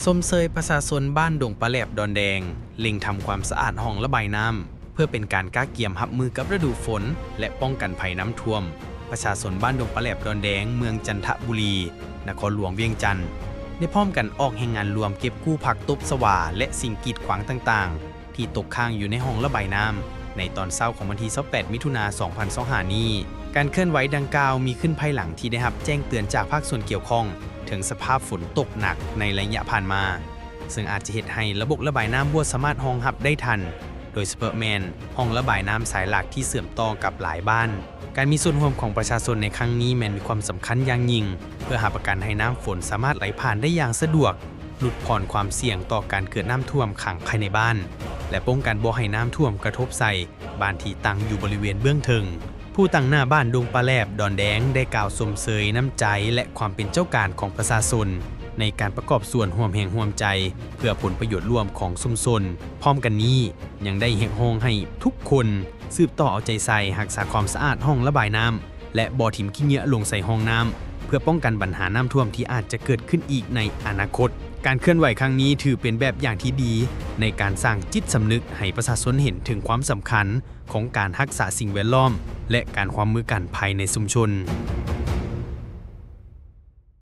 ຊົມເຊີຍປະຊາຊົນບ້ານດົງປາແຫຼບດອນແດງ ເລັ່ງທຳຄວາມສະອາດຮ່ອງລະບາຍນ້ຳ ເພື່ອເປັນການກະກຽມຮັບມືກັບລະດູຝົນ ແລະ ປ້ອງກັນໄພນ້ຳຖ້ວມ. ປະຊາຊົນບ້ານດົງປາແຫຼບດອນແດງ ເມືອງຈັນທະບູລີ ນະຄອນຫຼວງວຽງຈັນ ໄດ້ພ້ອມກັນອອກແຮງງານລວມເກັບກູ້ຜັກຕົບຊະວາ ແລະ ສິ່ງກີດຂວາງຕ່າງໆ ທີ່ຕົກຄ້າງຢູ່ໃນຮ່ອງລະບາຍນ້ຳ ໃນຕອນເຊົ້າຂອງວັນທີຊາວແປດ ມິຖຸນາ ສອງພັນຊາວຫ້ານີ້. ການເຄື່ອນໄຫວດັ່ງກ່າວມີຂຶ້ນພາຍຫຼັງທີ່ໄດ້ຮັບແຈ້ງເຕືອນຈາກພາກສ່ວນກ່ຽວຂ້ອງ ເຖິງສະພາບຝົນຕົກໜັກໃນໄລຍະຜ່ານມາ, ເຊິ່ງອາດຈະເຮັດໃຫ້ລະບົບລະບາຍນ້ຳບໍ່ສາມາດຮອງຮັບໄດ້ທັນ, ໂດຍສະເພາະແມ່ນຮ່ອງລະບາຍນ້ຳສາຍຫຼັກທີ່ເຊື່ອມຕໍ່ກັບຫຼາຍບ້ານ. ການມີສ່ວນຮ່ວມຂອງປະຊາຊົນໃນຄັ້ງນີ້ແມ່ນມີຄວາມສຳຄັນຢ່າງຍິ່ງ ເພື່ອຮັບປະກັນໃຫ້ນ້ຳຝົນສາມາດໄຫຼຜ່ານໄດ້ຢ່າງສະດວກ, ຫຼຸດຜ່ອນຄວາມສ່ຽງຕໍ່ການເກີດນ້ຳຖ້ວມຂັງພາຍໃນບ້ານ ແລະ ປ້ອງກັນບໍ່ໃຫ້ນ້ຳຖ້ວມກະທົບໃສ່ ບ້ານທີ່ຕັ້ງຢູ່ບໍລິເວນເບື້ອງເທິງ. ຜູ້ຕາງໜ້າບ້ານດົງປາແຫຼບດອນແດງ ໄດ້ກ່າວຊົມເຊີຍນ້ຳໃຈ ແລະ ຄວາມເປັນເຈົ້າການຂອງປະຊາຊົນ ໃນການປະກອບສ່ວນຮ່ວມແຮງຮ່ວມໃຈ ເພື່ອຜົນປະໂຫຍດລວມຂອງຊຸມຊົນ. ພ້ອມກັນນີ້ ຍັງໄດ້ຮຽກຮ້ອງໃຫ້ທຸກຄົນສືບຕໍ່ເອົາໃຈໃສ່ຮັກສາຄວາມສະອາດຮ່ອງລະບາຍນ້ຳ ແລະ ບໍ່ຖິ້ມຂີ້ເຫຍື້ອລົງໃສ່ຮ່ອງນ້ຳ ເພື່ອປ້ອງກັນບັນຫານ້ຳຖ້ວມທີ່ອາດຈະເກີດຂຶ້ນອີກໃນອະນາຄົດ. ການເຄື່ອນໄຫວຄັ້ງນີ້ຖືເປັນແບບຢ່າງທີ່ດີ ໃນການສ້າງຈິດສຳນຶກໃຫ້ປະຊາຊົນເຫັນເຖິງຄວາມສຳຄັນ ຂອງການຮັກສາສິ່ງແວດລ້ອມ ແລະ ການຮ່ວມມືກັນພາຍໃນຊຸມຊົນ.